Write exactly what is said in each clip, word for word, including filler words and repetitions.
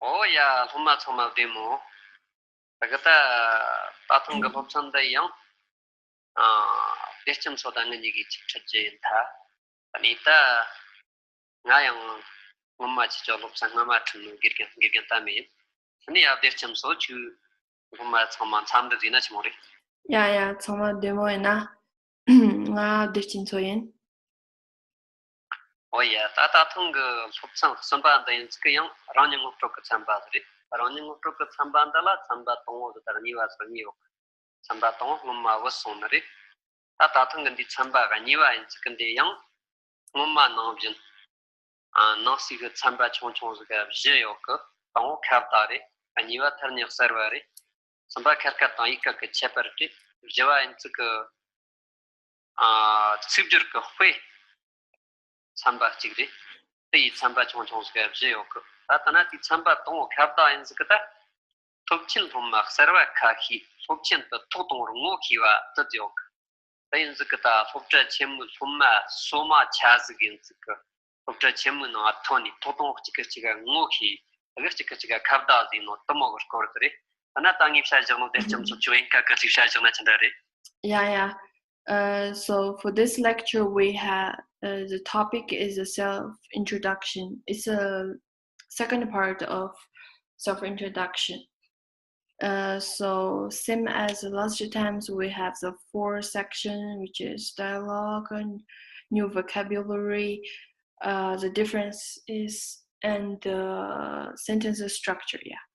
ཨོ་ཡ། སློབ་མ་ཚང་མ་བདེ་མོ། ད་གི་ད་ད་ཐེངས་གི་སློབ་ཚན་འདི་ཡང་ཨ་བདེ་སྐྱིད་མཚོ་དང་ངེད་གཉིས་ཀྱིས་ཅིག་ཁྲིད་རྒྱུ་ཡིན་ད། ཨ་ནི་ད་ང་ཡང་སྔོན་མ་ཁྱེད་ཅག་སློབ་ཚན་སྔ་མ་ཁྲིད་ནོ་དགེ་རྒན་དགེ་རྒན་བསྟན་མེད་ཡིན། ཨ་ནི་ཡ་བདེ་སྐྱིད་མཚོ་ཁྱོད་སློབ་མ་ཚང་མ་འཚམས་འདྲི་ཟིག་ན་ཆི་མོ་རེད། ཡ་ཡ། ཚང་མ་བདེ་མོ་ཡིན་ན། ང་བདེ་སྐྱིད་མཚོ་ཡིན། ཨོ་ཡ། ད་ད་ཐེངས་གི་སློབ་ཚན་གསུམ་པ་འདི་ཡིན་ཚིག་གི་ཡང་རང་ཉིད་ངོ་སྤྲོད་ཀྱི་ཚན་པ་ཟིག་རེད། རང་ཉིད་ངོ་སྤྲོད་ཀྱི་ཚན་པ་འདི་ལ་ཚན་པ་དང་བོ་ཟིག་དང་གཉིས་པ་ཟིག་གཉིས་ཡོད། ཚན་པ་དང་བོ་སྔོན་མ་བུད་སོང་ནི་རེད། ད་ད་ཐེངས་གི་འདི་ཚན་པ་གཉིས་པ་ཡིན་ཚིག་གི་འདི་ཡང་སྔོན་མ་ནང་བཞིན་ཨ་ནང་གསེས་ཀྱི་ཚན་པ་ཆུང་ཆུང་ཟིག་ག་བཞི་ཡོད་གི། དང་བོ་ཁ་བརྡ་རེད། གཉིས་པ་ཐ་སྙད་གསར་བ་རེད། གསུམ་པ་ཁ་སྐད་དང་ཡིག་སྐད་ཀྱི་ཁྱད་པར་རེད། བཞི་བ་ཡིན་ཚིག་གི་ཨ་ཚིག་སྦྱོར་གྱི་དཔེ། ཚན་པ་གཅིག་རེད། དེ་ཡི་ཚན་པ་ཆུང་ཆུང་ཟིག་བཞི་ཡོད་གི། ད་ལྟ་ན་དེའི་ཚན་པ་དང་བོ་ཁ་བརྡ་ཡིན་ཟིག་གི་ད། སློབ་ཆེན་སློབ་མ་གསར་བ་ཁ་ཤས་སློབ་ཆེན་དུ་ཐོག་གཏོང་བར་ངོ་ཤེས་པ་དེ་ཡོད་གི། དེ་ཡིན་ཟིག་གི་ད་སློབ་གྲྭ་ཆེན་མོའི་སློབ་མ་སོ་མ་ཆ་ཟིག་ཡིན་ཟིག་གི། སློབ་གྲྭ་ཆེན་མོའི་ནང་ཐོན་ནས་ཐོག་གཏོང་གཅིག་གི་གཅིག་ག་ངོ་ཤེས། དེ་གི་གཅིག་གི་གཅིག་ག་ཁ་བརྡ་ཟིག་ནོ་དེ་མོ་གི་སྐོར་དེ་རེད། ད་ན་ད་ངས་བཤད་བཞག་ནོ་དེ་ལྕམ་ཚོ་ཁྱོད་ཡིན་ཀ་གི་ཅིག་བཤད་བཞག་ན་ཅི་འདྲ་རེད། Yeah, yeah. Uh, so for this lecture, we have uh, the topic is a self introduction. It's a second part of self introduction. Uh, so same as the last times, we have the four section, which is dialogue, and new vocabulary, uh, the differences, and the sentence structure. Yeah.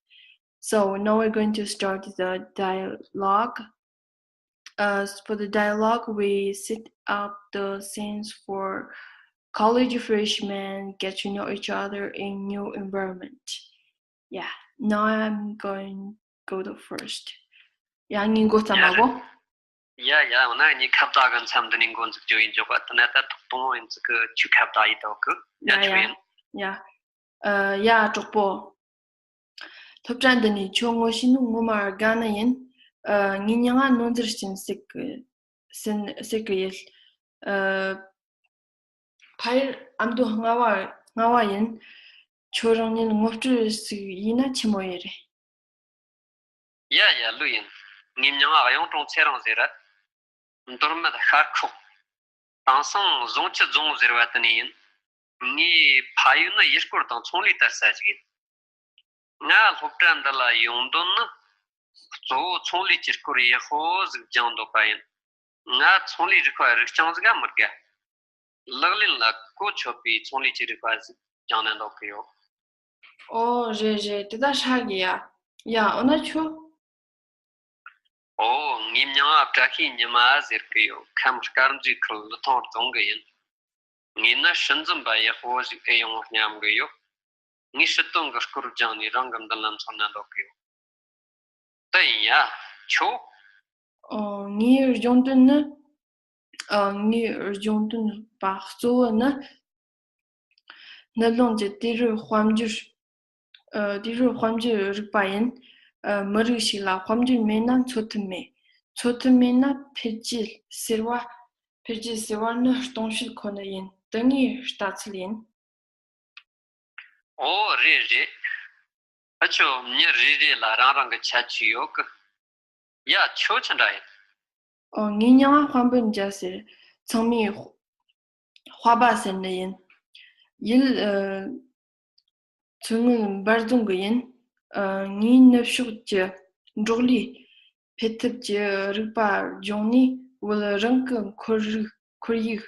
So now we're going to start the dialogue. Uh, for the dialogue, we set up the scenes for college freshmen get to know each other in new environment. Yeah, now I'm going go the first. ཡ། ངས་འགོ་བརྩམས་པ་གོ། ཡ་ཡ། འོ་ན་ངས་ཁ་བརྡ་གི་མཚམས་འདི་ནས་འགོ་འཛུགས་རྒྱུ་ཡིན། འཇོག་པ་དེ་ན་ད་ཐོག་གཏོང་བོ་ཡིན་ཚིག་གི་ཆུ་ཁ་བརྡ་ཡིན་དོ་གི། ཡ། ཡ་ཆོ་ཡ་ཡིན། ཡ། ཨ། ཡ་གྲོགས་པོ། སློབ་གྲྭ་འདི་ནས་ཁྱོད་ངོ་ཤེས་ནི་ངོ་མ་དགའ་ནི་ཡིན། ཨ། ངའི་མྱིང་ང་ནོར་འཛིན་ཅིན་ཟེར་གི་ཟེར་ཟེར་གི་ཡོད། ཨ། ཕ་ཡུལ་ཨ་མདོ་རྔ་བ་རྔ་བ་ཡིན། ཁྱོད་རང་ཉིད་ངོ་སྤྲོད་ཟིག་ཡིན་ན་ཆི་མོ་ཡོད་རེད། ཡ་ཡ། ལོས་ཡིན། ངའི་མྱིང་ང་གཡུང་དྲུང་ཚེ་རིང་ཟེར། མདོ་སྨད་ཤར་ཁོག་དེང་སང་ཟུང་ཆུ་རྫོང་ཟེར་བ་དེ་ནས་ཡིན། ངའི་ཕ་ཡུལ་ནི་ཡུལ་སྐོར་དང་ཚོང་ལས་དར་ས་ཞིག་ཡིན། ང་སློབ་གྲྭ་འདི་ལ་ཡོང་དོན་ནི། གཙོ་བོ་ཚོང་ལས་ཀྱི་སྐོར་ཡག་པོ་ཟིག་སྦྱང་འདོད་པ་ཡིན། ང་ཚོང་ལས་རིག་པ་རིག་རྐྱང་ཟིག་ག་མི་དགའ། ལག་ལེན་ལ་གོ་ཆོད་པའི་ཚོང་ལས་ཀྱི་རིག་པ་ཟིག་སྦྱང་ན་འདོད་གི་ཡོད། ཨོ། རེད་རེད། དེ་ད་ཧྲ་གི་ཡ། ཡ། འོ་ན་ཁྱོད། ཨོ། ངའི་མྱིང་ང་བཀྲ་ཤིས་ཉི་མ་ཟེར་གི་ཡོད། ཁམས་དཀར་མཛེས་ཁུལ་ལི་ཐང་རྫོང་གི་ཡིན། ངས་ནི་སྲིད་འཛིན་པ་ཡག་པོ་ཟིག་ཨེ་ཡོང་སྙམ་གི་ཡོད། ངས་སྲིད་དོན་གི་སྐོར་སྦྱངས་ནས་རང་གི་མདུན་ལམ་འཚོལ་ན་འདོད་གི་ཡོད། དེ་ཡིན་ཡ། ཁྱོད། ཨོ། ངའི་སྦྱོང་དོན་ནི། ཨ། ངའི་སྦྱོང་དོན་པ་གཙོ་བོ་ནི། སྣུམ་རླུང་གི་དུས་རབས་དཔལ་འབྱོར། ཨ། དུས་རབས་དཔལ་འབྱོར་རིག་པ་ཡིན། ཨ། མི་རིགས་ཤིག་ལ་དཔལ་འབྱོར་མེད་ན་འཚོ་ཐབས་མེད། འཚོ་ཐབས་མེད་ན་འཕེལ་རྒྱས་ཟེར་བ། འཕེལ་རྒྱས་ཟེར་བ་ནི་སྟོང་བཤད་ཁོ་ན་ཡིན། དེ་ངའི་ལྟ་ཚུལ་ཡིན། ཨོ། རེད་རེད། ཨ་ཆོ། མྱི་རེ་རེ་ལ་རང་རང་གི་ཁྱད་ཆོས་ཡོད་གི། ཡ། ཁྱོད་ཆི་འདྲ་ཡིན། ཨོ། ངའི་མྱིང་ང་དཔལ་འབུམ་རྒྱལ་ཟེར། ཚང་མས་དཔའ་བ་ཟེར་ནི་ཡིན། ཡུལ། ཨ། མཚོ་སྔོན་འབར་རྫོང་གི་ཡིན། ཨ། ངས་ནུབ་ཕྱོགས་ཀྱི་འབྲོག་ལས་འཕེལ་ཐབས་ཀྱི་རིག་པ་སྦྱངས་ནས། བོད་རང་གི་ཁོར་ཡུག་ཁོར་ཡུག་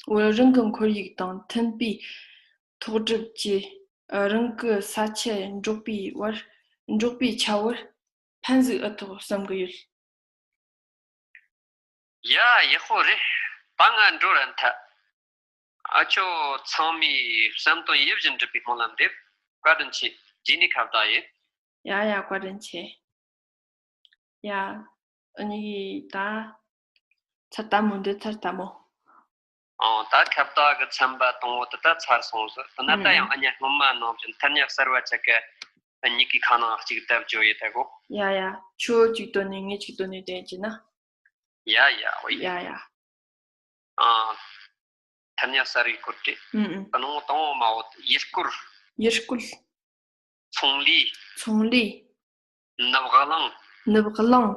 བོད་རང་གི་ཁོར་ཡུག་དང་མཐུན་པའི་ཐོག་སྒྲུབ་ཀྱིས། ཨ། རང་གི་ས་ཆའི་འབྲོག་པའི་བར། འབྲོག་པའི་ཆ་བར་ཕན་ཟིག་ཨེ་ཐོགས་བསམ་གི་ཡོད། ཡ། ཡག་པོ་རེད། ད་ང་འགྲོ་རན་ཐལ། ཨ་ཆོ། ཚང་མས་བསམ་དོན་ཡིད་བཞིན་འགྲུབ་པའི་སྨོན་ལམ་འདེབས། བཀའ་དྲིན་ཆེ། རྗེས་ནས་ཁ་བརྡ་ཡིན། ཡ་ཡ། བཀའ་དྲིན་ཆེ། ཡ། ཨ་ནི་ད་ཚར་ལྟད་མོ་འདི་ཚར་ལྟད་མོ། ཨང་། ད་ཁ་བརྡ་གི་ཚན་པ་དང་བོ་དེ་ད་ཚར་སོང་ཟིག་དེ་ན་ད་ཡང་ཨ་ནི་སྔོན་མ་ནང་བཞིན་ཐ་སྙད་གསར་བ་ཆ་ག་གཉིས་ཀའི་ཁ་ནང་གཅིག་བཏབ་རྒྱུ་ཡིན་ད་གོ། ཡ་ཡ། ཁྱོད་གཅིག་བཏོན་ནས་ངས་གཅིག་བཏོན་ནས་བསྡད་ཀྱི་ན། ཡ་ཡ། འོ་ཡ། ཡ་ཡ། ཨང་། ཐ་སྙད་གསར་བའི་སྐོར་དེ། ཨུ་ཨུ། ཨ་ནི་དང་བོ་མ་བོ་ཡུལ་སྐོར། ཡུལ་སྐོར། ཚོང་ལས། ཚོང་ལས། ནུབ་གླིང་། ནུབ་གླིང་།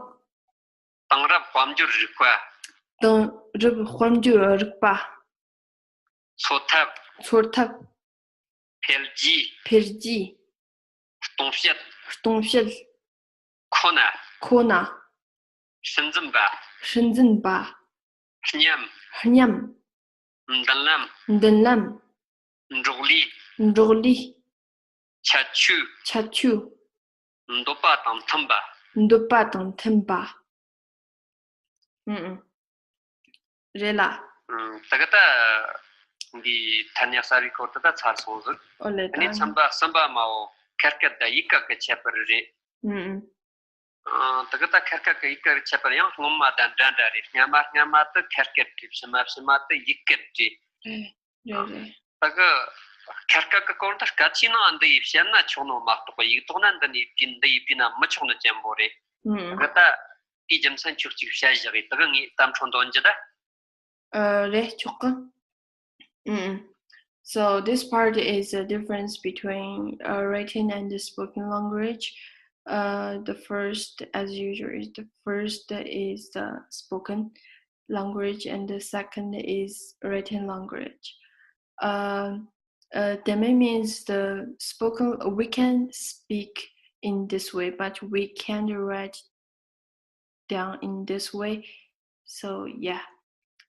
དེང་རབས་དཔལ་འབྱོར་རིག་པ། དེང་རབས་དཔལ་འབྱོར་རིག་པ། འཚོ་ཐབས། འཚོ་ཐབས། འཕེལ་རྒྱས། འཕེལ་རྒྱས། སྟོང་བཤད། སྟོང་བཤད། ཁོ་ན། ཁོ་ན། སྲིད་འཛིན་པ། སྲིད་འཛིན་པ། སྙན། སྙན། མདུན་ལམ། མདུན་ལམ། འབྲོག་ལས། འབྲོག་ལས། ཁྱད་ཆོས། ཁྱད་ཆོས། འདོད་པ་དང་མཐུན་པ། འདོད་པ་དང་མཐུན་པ། ཨུ་ཨུ། རེད་ལ། ཨུམ། དེ་ག་ད་འདི་ཐ་སྙད་གསར་བའི་སྐོར་དེ་ད་ཚར་སོང་ཟིག་ཨོ་ལེ། ད་ནི་ད་ཚན་པ་གསུམ་པ་མའོ་ཁ་སྐད་དང་ཡིག་སྐད་ཀྱི་ཁྱད་པར་རེད། ཨུམ་ཨུམ། ཨ། དེ་ག་ད་ཁ་སྐད་ཀྱི་ཡིག་སྐད་ཀྱི་ཁྱད་པར་ཡང་སྔོན་མ་དང་འདྲ་འདྲ་རེད། སྔ་མ་སྔ་མ་དེ་ཁ་སྐད་རེད། ཕྱི་མ་ཕྱི་མ་དེ་ཡིག་སྐད་རེད། རེད་རེད་རེད། དེ་ག་ཁ་སྐད་ཀྱི་སྐོར་འདི་སྐད་ཆའི་ནང་འདི་ཡིས་བཤད་ན་ཆོག་ནོ་མ་གཏོགས་ཡིག་ཐོག་ན་འདི་ནས་བྲིས་འདི་ཡིས་བྲིས་ན་མི་ཆོག་ནོ་ཅན་པོ་རེད། ཨུམ། དེ་ག་ད་དེའི་རྒྱུ་མཚན་ཁྱོད་གཅིག་བཤད་བཞག་གི། དེ་ག་ངས་གཏམ་འཕྲོ་འདོན་རྒྱུ་ད། Uh, mm. So this part is a difference between uh, written and the spoken language. Uh, the first, as usual, is the first is the spoken language, and the second is written language. Um, uh, that means the spoken. We can speak in this way, but we can't write down in this way. So yeah,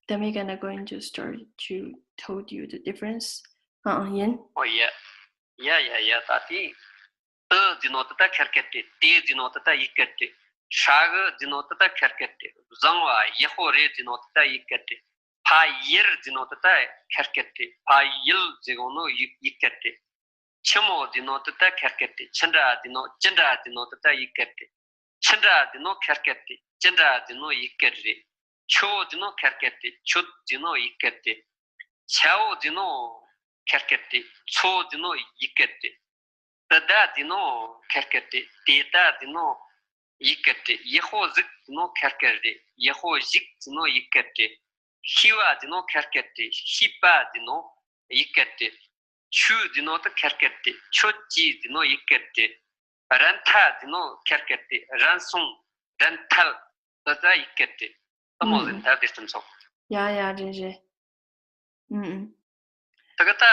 then we're gonna going to start to told you the difference. Uh, Ian? Oh yeah, yeah, yeah, yeah. ད་དེ་ཏི་ཟེར་ནོ་དེ་ད་ཁ་སྐད་རེད། ཏེ་ཟེར་ནོ་དེ་ད་ཡིག་སྐད་རེད། ཧྲ་གི་ཟེར་ནོ་དེ་ད་ཁ་སྐད་རེད། བཟང་བ་ཡག་པོ་རེད་ཟེར་ནོ་དེ་ད་ཡིག་སྐད་རེད། ཕ་ཡུལ་ཟེར་ནོ་དེ་ད་ཁ་སྐད་རེད། ཕ་ཡུལ་ཟེར་གོ་ནོ་ཡིག་ཡིག་སྐད་རེད། ཆི་མོ་ཟེར་ནོ་དེ་ད་ཁ་སྐད་རེད། ཆི་འདྲ་ཟེར་ནོ་ཅི་འདྲ་ཟེར་ནོ་དེ་ད་ཡིག་སྐད་རེད། ཆི་འདྲ་ཟེར་ནོ་ཁ་སྐད་རེད། ཅི་འདྲ་ཟེར་ནོ་ཡིག་སྐད་རེད། ཁྱོ་ཟེར་ནོ་ཁ་སྐད་རེད། ཁྱོད་ཟེར་ནོ་ཡིག་སྐད་རེད། ཆའོ་ཟེར་ནོ་ཁ་སྐད་རེད། ཚོ་ཟེར་ནོ་ཡིག་སྐད་རེད། དི་ད་ཟེར་ནོ་ཁ་སྐད་རེད། དེ་ད་ཟེར་ནོ་ཡིག་སྐད་རེད། ཡག་པོ་ཟིག་ཟེར་ནོ་ཁ་སྐད་རེད། ཡག་པོ་ཞིག་ཟེར་ནོ་ཡིག་སྐད་རེད། ཤེས་པ་ཟེར་ནོ་ཁ་སྐད་རེད། ཤེས་པ་ཟེར་ནོ་ཡིག་སྐད་རེད། ཁྱོད་ཟེར་ནོ་དེ་ཁ་སྐད་རེད། ཁྱོད་ཀྱིས་ཟེར་ནོ་ཡིག་སྐད་རེད། རན་ཐལ་ཟེར་ནོ་ཁ་སྐད་དེ། རན་སོང་། རན་ཐལ། དེ་ད་ཡིག་སྐད་དེ། དེ་མོ་ཟིག་ཨུམ། ད་དེ་སྤྱི་ཚོགས། ཡ་ཡ་རེད་རེད། ཨུམ་ཨུམ། དེ་ག་ད་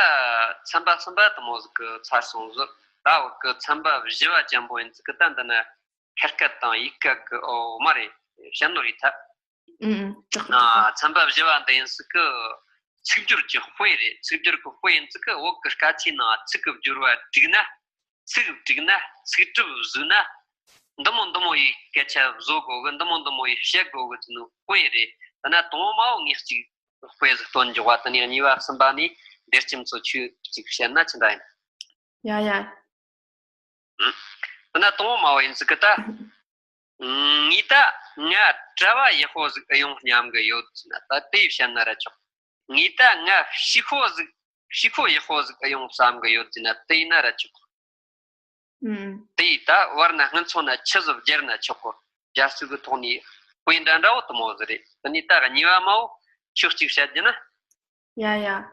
ཚན་པ་གསུམ་པ་དེ་མོ་ཟིག་གི་ཚར་སོང་ཟིག་ད་འོག་གི་ཚན་པ་བཞི་བ་ཅན་པོ་ཡིན་ཟིག་གི་ད་འདི་ན་ཁ་སྐད་དང་ཡིག་སྐད་གི། ཨོ་མ་རེད། བཤད་ནོ་རེད་ད། ཨུམ་ཨུམ། དྲག་ཨ། དྲག་ཚན་པ་བཞི་བ་འདི་ཡིན་ཟིག་གི་ཚིག་སྦྱོར་གྱི་དཔེ་རེད། ཚིག་སྦྱོར་གྱི་དཔེ་ཡིན་ཟིག་གི་འོག་གི་སྐད་ཆའི་ནང་ཚིག་གི་སྦྱོར་བ་བསྒྲིགས་ན། ཚིག་བསྒྲིགས་ན། ཚིག་གྲུབ་བཟོས་ན། འདི་མོ་འདི་མོ་ཡི་སྐད་ཆ་བཟོ་དགོ་གི། འདི་མོ་འདི་མོ་ཡི་བཤད་དགོ་གི་ཟེར་ནོ་དཔེ་རེད། ད་ན་དང་མ་བོ་ངས་གཅིག་དཔེ་ཟིག་སྟོན་འཇོག་པ། དེ་ནས་གཉིས་པ་གསུམ་པ་ནས་འདིར་ཁྱིམ་ཚོ་ཆོས་གཅིག་བཤད་ན་ཅི་འདྲ་ཡིན། ཡ་ཡ། ཨུ། ད་ན་དང་མ་བོ་ཡིན་ཟིག་གི་ད། ངས་ད་ང་གྲྭ་བ་ཡག་པོ་ཟིག་ཨེ་ཡོང་སྙམ་གི་ཡོད་ཟེར་ན་ད་དེ་བཤད་ན་ར་ཆོག་ངས་ད་ང་ཕྱུག་པོ་ཟིག་ཕྱུག་པོ་ཡག་པོ་ཟིག་ཨེ་ཡོང་བསམ་གི་ཡོད་ཟེར་ན་དེ་ཡིན་ན་ར་ཆོག་ཨུམ། དེ་ཡིས་ད་བར་ན་སྔོན་ཚོ་ན་ཆི་ཟིག་སྦྱར་ན་ཆོག་གོ་རྒྱལ་སྲིད་གི་ཐོག་ནས་དཔེ་འདྲ་འདྲ་བོ་དེ་མོ་ཟིག་རེད། དེ་ནས་ད་གཉིས་པ་མ་བོ་ཁྱོད་གཅིག་བཤད་རྒྱུ་ན། ཡ་ཡ། ཨ།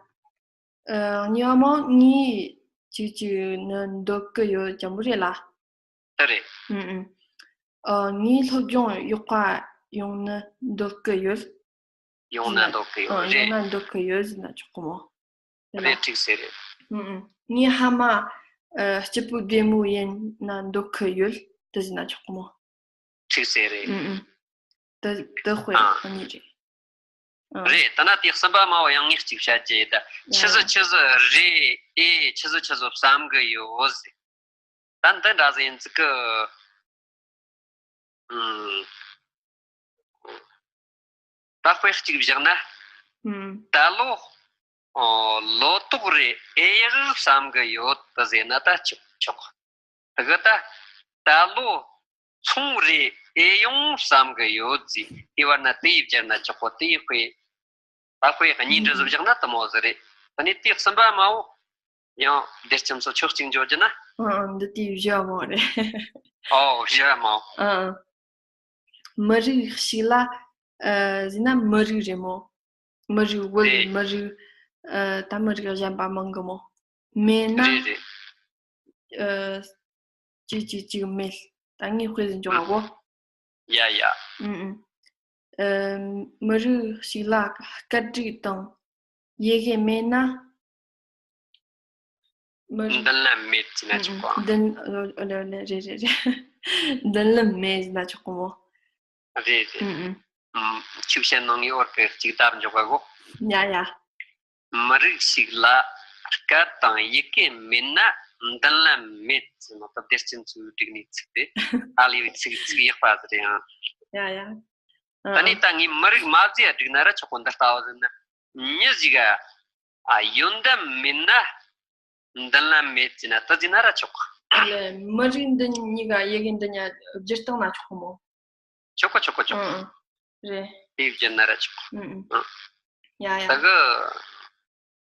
གཉིས་པ་མ་བོ་ངས་གཅིག་གཅིག་ནི་འདོད་གི་ཡོད་ཅན་པོ་རེད་ལ། དེ་རེད། ཨུམ་ཨུམ། ཨ། ངའི་སློབ་སྦྱོང་ཡག་པ་ཡོང་ནི་འདོད་གི་ཡོད། ཡོང་ན་འདོད་གི་ཡོད། ཨ། རེད། ཡོང་ན་འདོད་གི་ཡོད་ཟེར་ན་ཆོག་གི་མོ། རེད་ལ། རེད། འགྲིག་ཟེར་རེད། ཨུམ་ཨུམ། ངའི་ཕ་མ། ཨ། སྐྱིད་པོ་བདེ་མོ་ཡིན་ན་འདོད་གི་ཡོད་དེ་ཟེར་ན་ཆོག་གི་མོ། འགྲིག་ཟེར་རེད། ཨུམ་ཨུམ། དེ་དེ་དཔེ་ཨ། ཨ་ནི་རེད། ཨ། རེད། ད་ན་དེ་གསུམ་པ་མ་བོ་ཡང་ངས་གཅིག་བཤད་རྒྱུ་ཡིན་ད། ཡ་ཆི་ཟིག་ཡ། ཆི་ཟིག་རེད། ཨེ་ཆི་ཟིག་ཆི་ཟིག་བསམ་གི་ཡོད་ཟེར། ད་འདི་འདྲ་ཟིག་ཡིན་ཟིག་གི། ཨུམ། ད་དཔེ་གཅིག་བཞག་ན། ཨུམ། ད་ལོ། ཨོ། ལོ་ཏོག་རེད། ཨེ་ཡག་བསམ་གི་ཡོད་དེ་ཟེར་ན་ད་ཆོག་ཆོག་དེ་གི་ད། ད་ལོ་ཚོང་རེ་ཨེ་ཡོང་བསམ་གི་ཡོད་ཟེར། དེ་བར་ན་དེ་ཡིས་བསྒྱུར་ན་ཆོག་གོ་དེ་ཡི་དཔེ། ད་དཔེ་གཉིས་འདྲ་ཟིག་བཞག་ན་དེ་མོ་ཟིག་རེད། ད་ནི་དེ་གསུམ་པ་མ་བོ། ཡང་འདིར་ཁྱིམ་ཚོ་ཆོས་གཅིག་འཇོག་རྒྱུ་ན། ཨང་ཨང་། འདི་དེ་བཞི་བ་མ་བོ་རེད། ཨོ། བཞི་བ་མ་བོ། ཨང་ཨང་། མི་རིགས་ཤིག་ལ། ཨ། ཟེར་ན་མི་རིགས་རེད་མོ། མི་རིགས་བོད། རེད། མི་རིགས། ཨ། ད་མི་རིགས་གཞན་པ་མང་གི་མོ། མེད་ན། རེད་རེད། ཨ། གཅིག་གཅིག་གཅིག་མེད། ད་ངས་དཔེ་ཟིན་འཇོག་གོ། ཡ་ཡ། ཨུམ་ཨུམ། ཨམ། མི་རིགས་ཤིག་ལ་སྐད་སྒྲིག་དང་ཡི་གེ་མེད་ན། མི་རིགས། མདུན་ལམ་མེད་ཅེ་ན་ཆོག་གོ། མདུན། ཨོ་ལེ་ཨོ་ལེ། རེད་རེད་རེད། མདུན་ལམ་མེད་ཟེར་ན་ཆོག་གོ་མོ། རེད་རེད། ཨུམ་ཨུམ། ཨམ། ཆུ་བཤད་ནང་ངའི་འོར་གི་གཅིག་བཏབ་འཇོག་ག་གོ། ཡ་ཡ། མི་རིགས་ཤིག་ལ་སྐད་དང་ཡི་གེ་མེད་ན་མདུན་ལམ་མེད་ཟེར་ན། ད་བདེ་སྐྱིད་ཚོའི་བསྒྲིགས་ནས་ཚིག་དེ་ཨ་ལི་བའི་ཚིག་ཚིག་ཡག་པ་ཟེར་ཡང་། ཡ་ཡ། ད་ནི་ད་ངས་མི་རིགས་མ་བརྫིས་ཡ་བསྒྲིགས་ན་ར་ཆོག་གོ། འདི་ལྟ་བུ་ཟེར་ན། མྱི་ཞིག་ག་ཨ་ཡོན་ཏན་མེད་ན་མདུན་ལམ་མེད་ཅེ་ན་ད་ཟེར་ན་ར་ཆོག་གོ། ཨ་ལེ། མི་རིགས་འདི་གཉིས་ཀ་ཡི་གེ་འདི་གཉིས་སྒྱུར་བཏང་ན་ཆོག་གོ་མོ། ཆོག་གོ་ཆོག་གོ་ཆོག་གོ། ཨུམ་ཨུམ། རེད། དེ་བརྒྱུད་ན་ར་ཆོག་གོ། ཨུམ་ཨུམ། ཨུམ། ཡ་ཡ། ད་གི་ད་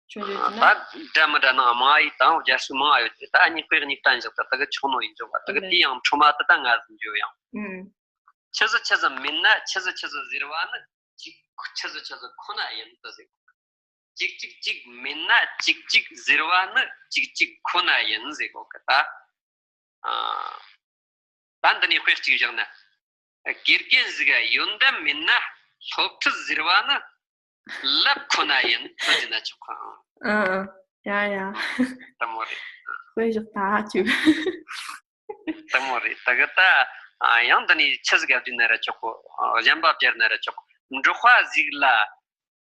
ཆོས་རེད་ན། འདྲ་མི་འདྲ་ནང་མང་ཡི་དང་རྒྱལ་སྲིད་མང་ཡོད་དེ། ད་གཉིས་དཔེ་གཉིས་བསྟན་བཞག་ད་ད་གི་ཆོག་ནོ་ཡིན་འཇོག་པ། ད་གི་དེ་ཡང་ཁྲོ་མ་དེ་ད་ང་ཟིན་འཇོག་ཡང་། ཨུམ། ཆི་ཟིག་ཆི་ཟིག་མིན་ན་ཆི་ཟིག་ཆི་ཟིག་ཟེར་བ་ནི་གཅིག་ཆི་ཟིག་ཆི་ཟིག་ཁོ་ན་ཡིན་ད་ཟེར། གཅིག་གཅིག་གཅིག་མིན་ན་གཅིག་གཅིག་ཟེར་བ་ནི་གཅིག་གཅིག་ཁོ་ན་ཡིན་ཟེར་གོ་གི་ད། ཨ། ད་འདི་ནས་དཔེ་གཅིག་བཞག་ན། དགེ་རྒན་ཟིག་ག་ཡོན་ཏན་མིན་ན་སློབ་ཁྲིད་ཟེར་བ་ནི་ལབ་ཁོ་ན་ཡིན་ཟེར་ན་ཆོག་གི། ཨ་ཨ། ཡ་ཡ། དེ་མོ་རེད། དཔེ་བཞག་ད་ཆུ། དེ་མོ་རེད། ད་གི་ད་ཡང་འདི་ནས་ཆི་ཟིག་ག་བསྡུས་ན་ར་ཆོག་གོ། གཞན་པ་བརྒྱབ་ན་ར་ཆོག་གོ། འབྲོག་པ་ཟིག་ལ་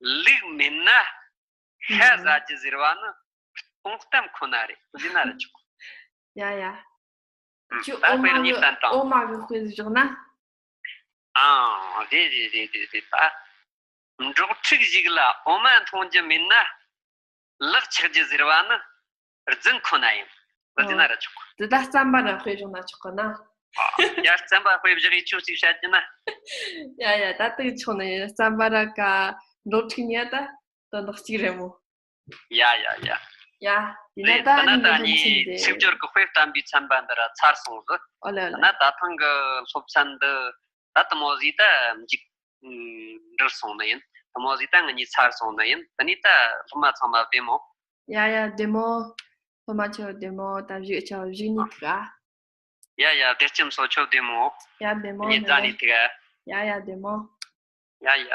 ལུག་མེད་ན་ཤ་ཟ་རྒྱུ་ཟེར་བ་ནི་སྟོང་གཏམ་ཁོ་ན་རེད་ཟེར་ན་ར་ཆོག་གོ། ཡ་ཡ། ཁྱོད་ད་འོ་མ་དཔེར་གི་ངས་བསྟན་དང་། འོ་མ་གི་དཔེ་བཞག་ན། ཨང་། རེད་རེད་རེད་རེད་རེད། ད་འབྲོག་ཕྲུག་ཞིག་ལ་འོ་མ་འཐུང་རྒྱུ་མེད་ན་ལག་ཆགས་རྒྱུ་ཟེར་བ་ནི་རྫུན་ཁོ་ན་ཡིན་ཟེར་ན་ར་ཆོག་གོ། དེ་ད་རྩམ་པ་ར་དཔེ་བཞག་ན་ཆོག་གི་ན། ཡ་རྩམ་པ་དཔེ་བཞག་ཡིས་ཆོག་ཅིག་བཤད་རྒྱུ་ན། ཡ་ཡ། ད་དེ་ཆོག་ནི་ཡིན། རྩམ་པ་ར་ཀ་འབྲོག་ཕྲུག་གཉིས་ད་དོན་དག་གཅིག་རེད་མོ། ཡ་ཡ་ཡ། ཡ། དེ་ན་རེད། ད་ད་ན་ད་ནི་ངས་ཚིག་སྦྱོར་གི་དཔེ་བསྟན་པའི་ཚན་པ་འདི་ར་ཚར་སོང་ཟིག། ཨོ་ལེ་ཨོ་ད་ལེ། ན་ད་ཐེངས་གི་སློབ་ཚན་འདི་ད་དེ་མོ་ཟིག་ད་མཇུག་འགྲིལ་སོང་ནི་ཡིན། དེ་མོ་ཟིག་ད་ང་གཉིས་ཚར་སོང་ནི་ཡིན། དེ་ནས་ད་སློབ་མ་ཚང་མ་བདེ་མོ། ཡ་ཡ་བདེ་མོ། སློབ་མ་ཆོ་བདེ་མོ། ད་བཞུགས་ཆོ་བཞུགས་ནི་ཐུག་ཨ། ཡ་ཡ། བདེ་སྐྱིད་སོ་ཆོ་བདེ་མོ། ཡ་བདེ་མོ། ངས་རྩ་ནས་ཐུག་ཨ། ཡ་ཡ་བདེ་མོ། ཡ་ཡ།